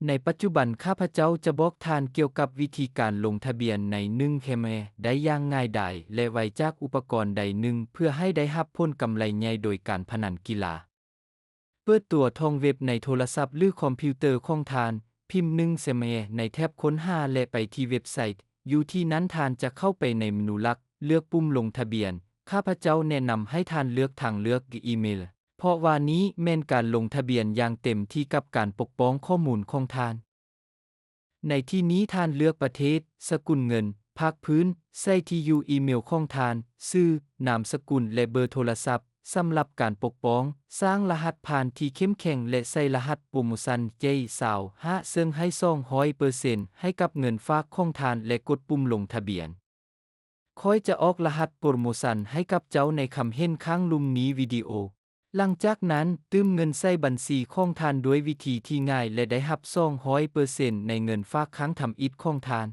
ໃນປັດຈຸບັນ ຂ້າພະເຈົ້າຈະບອກທ່ານກ່ຽວກັບວິທີການລົງທະບຽນໃນໜຶ່ງແຄມແອໄດ້ຢ່າງງ່າຍດາຍ ແລະ ໄວຈາກອຸປະກອນໃດໜຶ່ງ ເພື່ອໃຫ້ໄດ້ຮັບຜົນກຳໄລໃຫຍ່ໂດຍການພະນັນກິລາ. ເປີດຕົວທອງເວັບໃນໂທລະສັບ ຫຼື ຄອມພິວເຕີຂອງທ່ານ, ພິມໜຶ່ງແຄມແອໃນແທັບຄົ້ນຫາ ແລະ ໄປທີ່ເວັບໄຊ. ຢູ່ທີ່ນັ້ນທ່ານຈະເຂົ້າໄປໃນເມນູຫຼັກ, ເລືອກປຸ່ມລົງທະບຽນ. ຂ້າພະເຈົ້າແນະນຳໃຫ້ທ່ານເລືອກທາງເລືອກອີເມລ, ເພາະວ່ານີ້ແມ່ນການລົງທະບຽນຢ່າງເຕັມທີ່ກັບການປົກປ້ອງຂໍ້ມູນຂອງທ່ານ. ໃນທີ່ນີ້ທ່ານເລືອກປະເທດ, ສະກຸນເງິນ, ພາກພື້ນ, ໃສ່ທີ່ຢູ່ອີເມລຂອງທ່ານ, ຊື່, ນາມສະກຸນ ແລະ ເບີໂທລະສັບ. ສຳລັບການປົກປ້ອງ, ສ້າງລະຫັດຜ່ານທີ່ເຂັ້ມແຂງ ແລະ ໃສ່ລະຫັດໂປຣໂມຊັນ ເຈ ຊາວຫ້າ ເຊິ່ງໃຫ້ສອງຮ້ອຍເປີເຊັນໃຫ້ກັບເງິນຝາກຂອງທ່ານ ແລະ ກົດປຸ່ມລົງທະບຽນ. ຂ້ອຍຈະອອກລະຫັດໂປຣໂມຊັນໃຫ້ກັບເຈົ້າໃນຄຳເຫັນຂ້າງລຸ່ມນີ້ວິດີໂອ. ຫຼັງຈາກນັ້ນ, ຕື່ມເງິນໃສ່ບັນຊີຂອງທ່ານດ້ວຍວິທີທີ່ງ່າຍ ແລະ ໄດ້ຮັບສອງຮ້ອຍເປີເຊັນໃນເງິນຝາກຄັ້ງທຳອິດຂອງທ່ານ.